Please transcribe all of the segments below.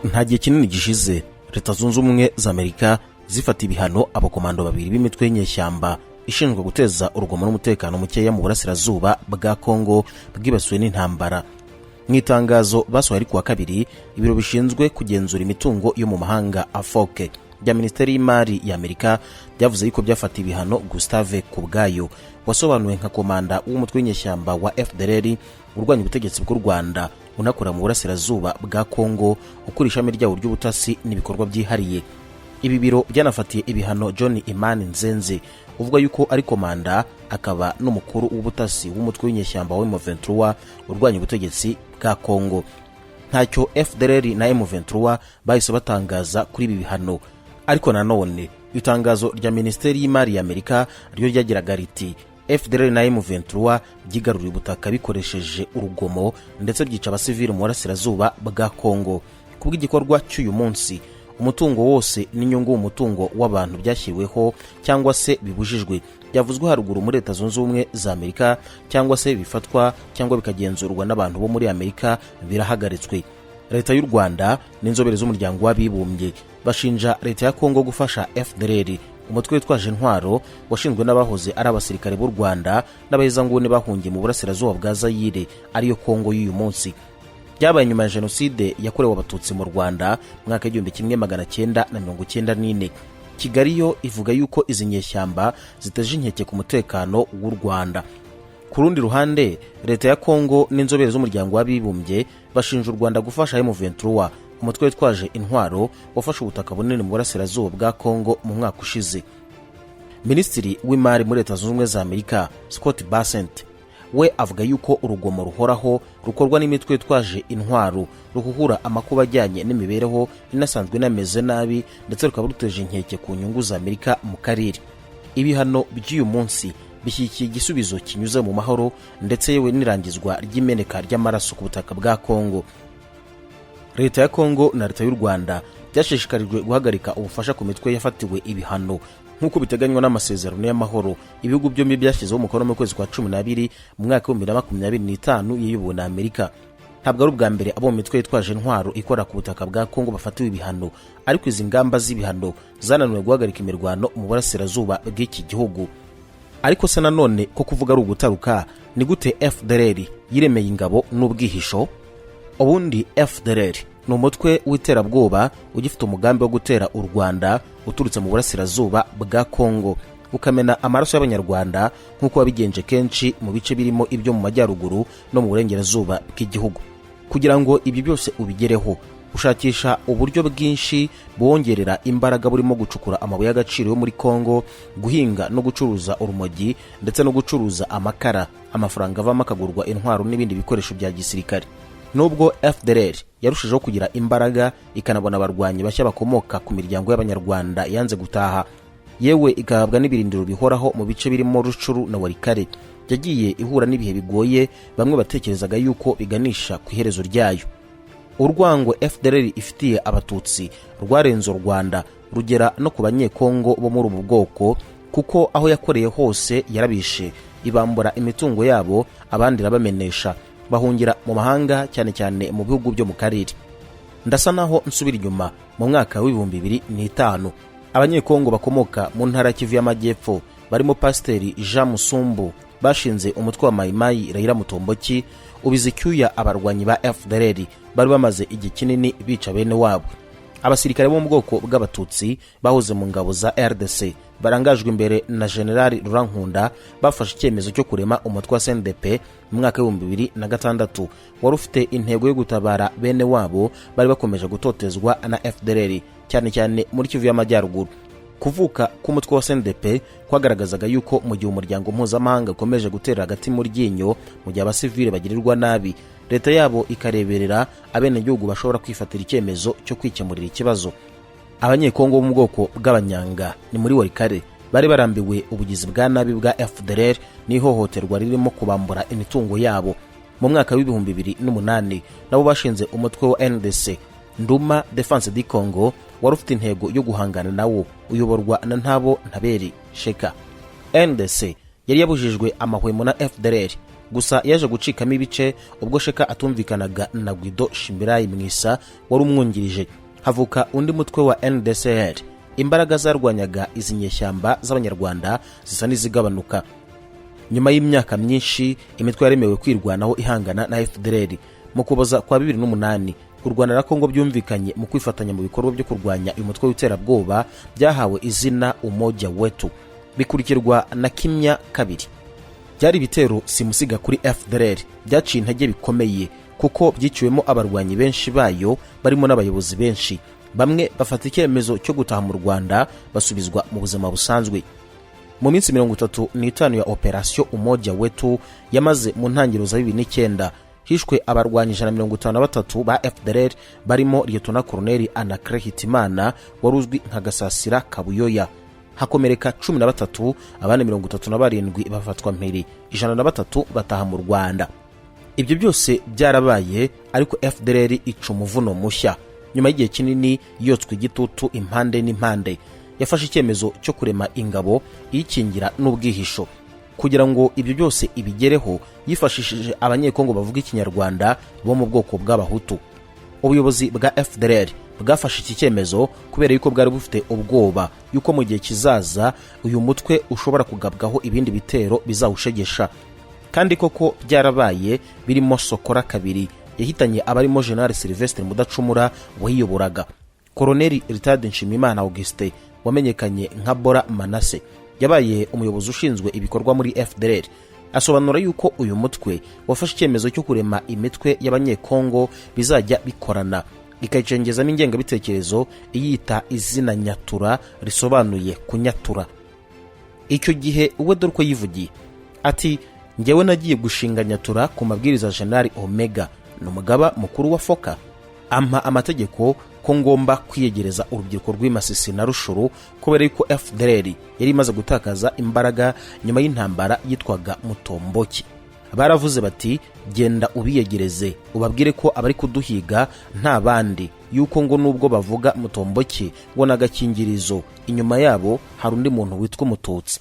Nta gihe kinini gishize Leta Zunze Ubumwe za Amerika zifata ibihano abakomando babiri b'imitwe y'inyeshyamba ishinzwe guteza urugomo n'umutekano mukeya mu burasirazuba bwa Kongo bwibasiwe n'intambara. Mu itangazo basohoye ari kuwa kabiri, ibiro bishinzwe kugenzura imitungo yo mu mahanga, AFOC, bya Minisiteri y'Imari ya Amerika byavuze yuko byafatiye ibihano Gustave Kubwayo, wasobanuwe nka komanda w'umutwe w'inyeshyamba wa FDLR urwanya ubutegetsi bw'u Rwanda, unakora mu burasirazuba bwa Kongo, ukura ishami ryawo ry'ubutasi n'ibikorwa byihariye. Ibi biro byanafatiye ibihano John Imani Nzenze, uvuga yuko ari komanda akaba n'umukuru w'ubutasi w'umutwe w'inyeshyamba wa M23 urwanya ubutegetsi bwa Kongo. Ntacyo FDLR na M23 bahise batangaza kuri ibi bihano, ariko nanone itangazo rya Minisiteri y'Imari ya Amerika ryo ryagiraga riti: "FDLR na M23 byigaruriye ubutaka bikoresheje urugomo ndetse byica abasivili mu burasirazuba bwa Kongo. Kubw'igikorwa cy'uyu munsi, umutungo wose n'inyungu mu mutungo w'abantu byashyiriweho cyangwa se bibujijwe byavuzwe haruguru muri Leta Zunze Ubumwe za Amerika, cyangwa se bifatwa cyangwa bikagenzurwa n'abantu bo muri Amerika, birahagaritswe." Leta y'u Rwanda n'inzobere z'Umuryango w'Abibumbye bashinja Leta ya Kongo gufasha FDLR, umutwe witwaje intwaro washinzwe n'abahoze ari abasirikare b'u Rwanda n'abahezanguni bahungiye mu burasirazuba bwa Zayire, ariyo Kongo y'uyu munsi. Byabaye nyuma ya Jenoside yakorewe Abatutsi mu Rwanda mu mwaka w'1994. Kigali yo ivuga yuko izi nyeshyamba ziteje inkeke ku mutekano w'u Rwanda. Ku rundi ruhande, Leta ya Kongo n'inzobere z'Umuryango w'Abibumbye bashinja u Rwanda gufasha M23, umutwe witwaje intwaro wafashe ubutaka bunini mu burasirazuba bwa Kongo mu mwaka ushize. Minisitiri w'Imari muri Leta Zunze Ubumwe za Amerika, Scott Bessent, we avuga yuko urugomo ruhoraho rukorwa n'imitwe yitwaje intwaro ruhuhura amakuba ajyanye n'imibereho inasanzwe inameze nabi, ndetse rukaba ruteje inkeke ku nyungu za Amerika mu karere. Ibihano by'uyu munsi bishyigikiye igisubizo kinyuze mu mahoro ndetse yewe n'irangizwa ry'imeneka ry'amaraso ku butaka bwa Kongo. Leta ya Kongo na Leta y'u Rwanda byashishikarijwe guhagarika ubufasha ku mitwe yafatiwe ibihano, nk'uko biteganywa n'amasezerano y'amahoro ibihugu byombi byashyizeho umukono mu kwezi kwa 12 mu mwaka w'2025 yiyobowe na Amerika. Ntabwo ari ubwa mbere abo mu mitwe yitwaje intwaro ikora ku butaka bwa Kongo bafatiwe ibihano, ariko izi ngamba z'ibihano zananiwe guhagarika imirwano mu burasirazuba bw'iki gihugu. Ariko se nanone, ko kuvuga ari ugutaruka, ni gute FDLR yiremeye ingabo n'ubwihisho? Ubundi FDLR ni umutwe w'iterabwoba ugifite umugambi wo gutera u Rwanda uturutse mu burasirazuba bwa Kongo, ukamena amaraso y'Abanyarwanda nk'uko wabigenje kenshi mu bice birimo ibyo mu majyaruguru no mu burengerazuba bw'igihugu. Kugira ngo ibyo byose ubigereho, ushakisha uburyo bwinshi buwongerera imbaraga, burimo gucukura amabuye y'agaciro yo muri Kongo, guhinga no gucuruza urumogi, ndetse no gucuruza amakara, amafaranga avamo akagurwa intwaro n'ibindi bikoresho bya gisirikare. Nubwo FDLR yarushijeho kugira imbaraga, ikanabona abarwanyi bashya bakomoka ku miryango y'Abanyarwanda yanze gutaha, yewe igahabwa n'ibirindiro bihoraho mu bice birimo Rutshuru na Walikale, yagiye ihura n'ibihe bigoye bamwe batekerezaga yuko biganisha ku iherezo ryayo. Urwango FDLR ifitiye Abatutsi rwarenze u Rwanda, rugera no ku Banyekongo bo muri ubu bwoko, kuko aho yakoreye hose yarabishe, ibambura imitungo yabo, abandi irabamenesha bahungira mu mahanga, cyane cyane mu bihugu byo mu karere. Ndasa naho nsubira inyuma mu mwaka w'2005, Abanyekongo bakomoka mu ntara ya Kivu y'Amajyepfo barimo Pasiteri Jean Musumbu bashinze umutwe wa Mayimayi Raila Mutomboki, ubiza icyuya abarwanyi ba FDLR bari bamaze igihe kinini bica bene wabo. Abasirikare bo mu bwoko bw'Abatutsi bahoze mu ngabo za RDC barangajwe imbere na Generali Rurankunda bafashe icyemezo cyo kurema umutwe wa CNDP mu mwaka w'2006, wari ufite intego yo gutabara bene wabo bari bakomeje gutotezwa na FDLR, cyane cyane muri Kivu y'Amajyaruguru. Kuvuka k'umutwe wa CNDP kwagaragazaga yuko mu gihe umuryango mpuzamahanga ukomeje gutera hagati mu ryinyo, mu gihe abasivile bagirirwa nabi, leta yabo ikareberera, abenegihugu bashobora kwifatira icyemezo cyo kwikemurira ikibazo. Abanyekongo bo mu bwoko bw'Abanyanga ni muri Walikale bari barambiwe ubugizi bwa nabi bwa FDLR n'ihohoterwa ririmo kubambura imitungo yabo. Mu mwaka w'2008 nabo bashinze umutwe wa NDC, Nduma Defense du Congo, wari ufite intego yo guhangana nawo, uyoborwa na Ntabo Ntaberi Sheka. NDC yari yabujijwe amahwemo na FDLR. Gusa yaje gucikamo ibice ubwo Sheka atumvikanaga na Guido Shimirayi Mwisa wari umwungirije, havuka undi mutwe wa NDCR. Imbaraga zarwanyaga izi nyeshyamba z'Abanyarwanda zisa n'izigabanuka. Nyuma y'imyaka myinshi imitwe yaremewe kwirwanaho ihangana na FDLR, mu Kuboza kwa 2008 u Rwanda na Kongo byumvikanye mu kwifatanya mu bikorwa byo kurwanya uyu mutwe w'iterabwoba, byahawe izina Umoja Wetu, bikurikirwa na Kimya Kabiri. Byari ibitero simusiga kuri FDLR byaciye intege bikomeye, kuko byiciwemo abarwanyi benshi bayo barimo n'abayobozi benshi. Bamwe bafata icyemezo cyo gutaha mu Rwanda, basubizwa mu buzima busanzwe. Mu minsi 35 ya Operasiyo Umoja Wetu yamaze mu ntangiriro za 2009, hishwe abarwanyi 153 ba FDLR, barimo Liyetona Koroneli Anacre Hitimana wari uzwi nka Gasasira Kabuyoya, hakomereka 13, abandi 37 bafatwa mpiri, 103 bataha mu Rwanda. Ibyo byose byarabaye, ariko FDLR ica umuvuno mushya. Nyuma y'igihe kinini yotswa igitutu impande n'impande, yafashe icyemezo cyo kurema ingabo iyikingira n'ubwihisho. Kugira ngo ibyo byose ibigereho, yifashishije Abanyekongo bavuga Ikinyarwanda bo mu bwoko bw'Abahutu. Ubuyobozi bwa FDLR bwafashe iki cyemezo kubera yuko bwari bufite ubwoba yuko mu gihe kizaza uyu mutwe ushobora kugabwaho ibindi bitero bizawushegesha. Kandi koko byarabaye, birimo Sokola 2 yahitanye abarimo General Sylvestre Mudacumura wayiyoboraga. Koroneli Ritade Nshimimana Augustin wamenyekanye nka Bora Manase yabaye umuyobozi ushinzwe ibikorwa muri FDLR, asobanura yuko uyu mutwe wafashe icyemezo cyo kurema imitwe y'Abanyekongo bizajya bikorana, ikayicengezamo ingengabitekerezo, iyita izina Nyatura, risobanuye kunyatura. Icyo gihe we dore uko yivugiye ati: "Njyewe nagiye gushinga Nyatura ku mabwiriza ya General Omega, ni umugaba mukuru wa Foka. Ampa amategeko ko ngomba kwiyegereza urubyiruko rw'imasisi na Rushuru, kubera yuko FDLR yari imaze gutakaza imbaraga nyuma y'intambara yitwaga Mutomboki. Baravuze bati: 'Genda ubiyegereze, ubabwire ko abari kuduhiga nta bandi, yuko ngo nubwo bavuga Mutomboki ngo ni agakingirizo, inyuma yabo hari undi muntu witwa Umututsi.'"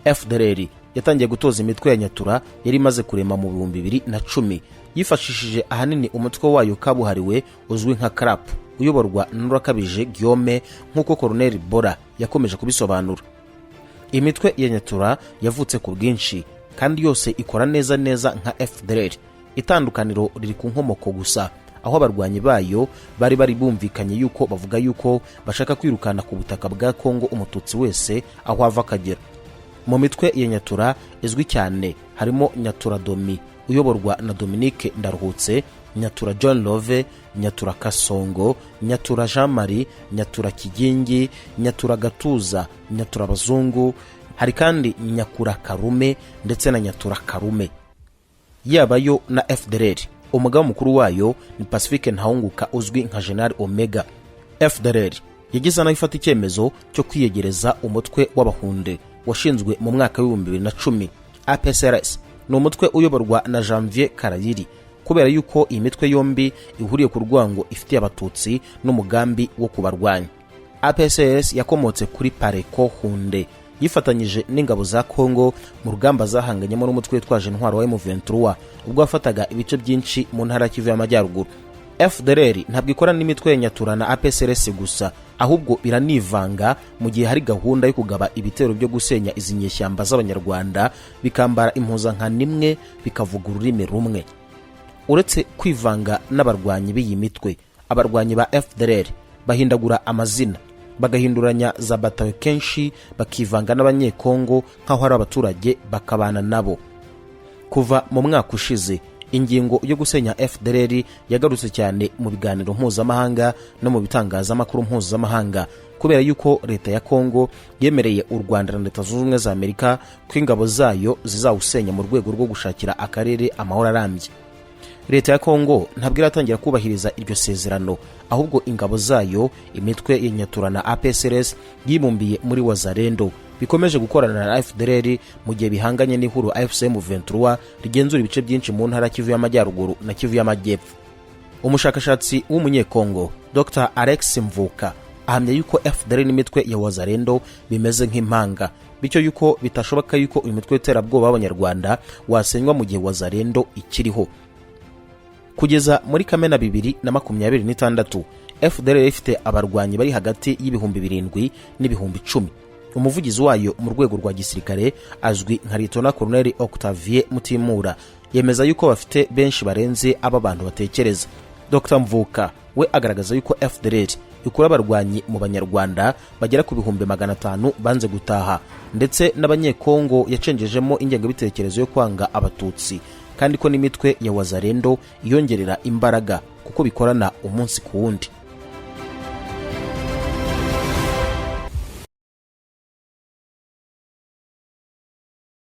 FDLR yatangiye gutoza imitwe ya Nyatura yari imaze kurema mu 2010, yifashishije ahanini umutwe wayo kabuhariwe uzwi nka Karapu, uyoborwa n'Urakabije Guillaume, nk'uko Koroneli Bora yakomeje kubisobanura. Imitwe ya Nyatura yavutse ku bwinshi kandi yose ikora neza neza nka FDLR. Itandukaniro riri ku nkomoko gusa, aho abarwanyi bayo bari bumvikanye yuko bavuga yuko bashaka kwirukana ku butaka bwa Kongo Umututsi wese aho ava akagera. Mu mitwe ya Nyatura izwi cyane harimo Nyatura Domi uyoborwa na Dominique Ndaruhutse, Nyatura John Love, Nyatura Kasongo, Nyatura Jean Marie, Nyatura Kigingi, Nyatura Gatuza, Nyatura Abazungu. Hari kandi Nyakura Karume ndetse na Nyatura Karume. Yaba yo na FDLR, umugaba mukuru wayo ni Pacifique Ntawunguka uzwi nka General Omega. FDLR yagize nayo ifata icyemezo cyo kwiyegereza umutwe w'Abahunde washinzwe mu mwaka wa 2010. APCRS ni umutwe uyoborwa na Janvier Karayiri, kubera yuko iyi mitwe yombi ihuriye ku rwango ifitiye Abatutsi n'umugambi wo kubarwanya. APCRS yakomotse kuri Pareko Hunde, yifatanyije n'ingabo za Congo mu rugamba zahanganyemo n'umutwe witwaje intwaro wa M23 ubwo wafataga ibice byinshi mu ntara ya Kivu y'Amajyaruguru. FDLR ntabwo ikorana n'imitwe ya Nyatura na APCRS gusa, ahubwo biranivanga mu gihe hari gahunda yo kugaba ibitero byo gusenya izi nyeshyamba z'Abanyarwanda, bikambara impuzankano imwe, bikavuga ururimi rumwe. Uretse kwivanga n'abarwanyi b'iyi mitwe, abarwanyi ba FDLR bahindagura amazina, bagahinduranya za batayo kenshi, bakivanga n'Abanyekongo nk'aho ari abaturage, bakabana nabo. Kuva mu mwaka ushize, ingingo yo gusenya FDLR yagarutse cyane mu biganiro mpuzamahanga no mu bitangazamakuru mpuzamahanga, kubera yuko leta ya Kongo yemereye u Rwanda na Leta Zunze Ubumwe za Amerika ko ingabo zayo zizawusenya mu rwego rwo gushakira akarere amahoro arambye. Leta ya Kongo ntabwo iratangira kubahiriza iryo sezerano, ahubwo ingabo zayo, imitwe ya Nyatura na APCRS yibumbiye muri Wazalendo, bikomeje gukorana na FDLR mu gihe bihanganye n'ihuriro AFC M23 rigenzura ibice byinshi mu ntara Kivu y'Amajyaruguru na Kivu y'Amajyepfo. Umushakashatsi w'Umunyekongo Dr Alex Mvuka Ahamya yuko FDLR n'imitwe ya Wazalendo bimeze nk'impanga, bityo yuko bitashoboka yuko uyu mutwe w'iterabwoba w'Abanyarwanda wasenywa mu gihe Wazalendo ikiriho. Kugeza muri Kamena 2026, FDLR ifite abarwanyi bari hagati y'7,000 n'10,000. Umuvugizi wayo mu rwego rwa gisirikare azwi nka Litona Koloneli Octavie Mutimura yemeza yuko bafite benshi barenze abo abantu batekereza. Dr Mvuka we agaragaza yuko FDLR ikura abarwanyi mu Banyarwanda bagera ku 500,000 banze gutaha, ndetse n'Abanyekongo yacengejemo ingengabitekerezo yo kwanga Abatutsi, kandi ko n'imitwe ya Wazalendo iyongerera imbaraga kuko bikorana umunsi ku wundi.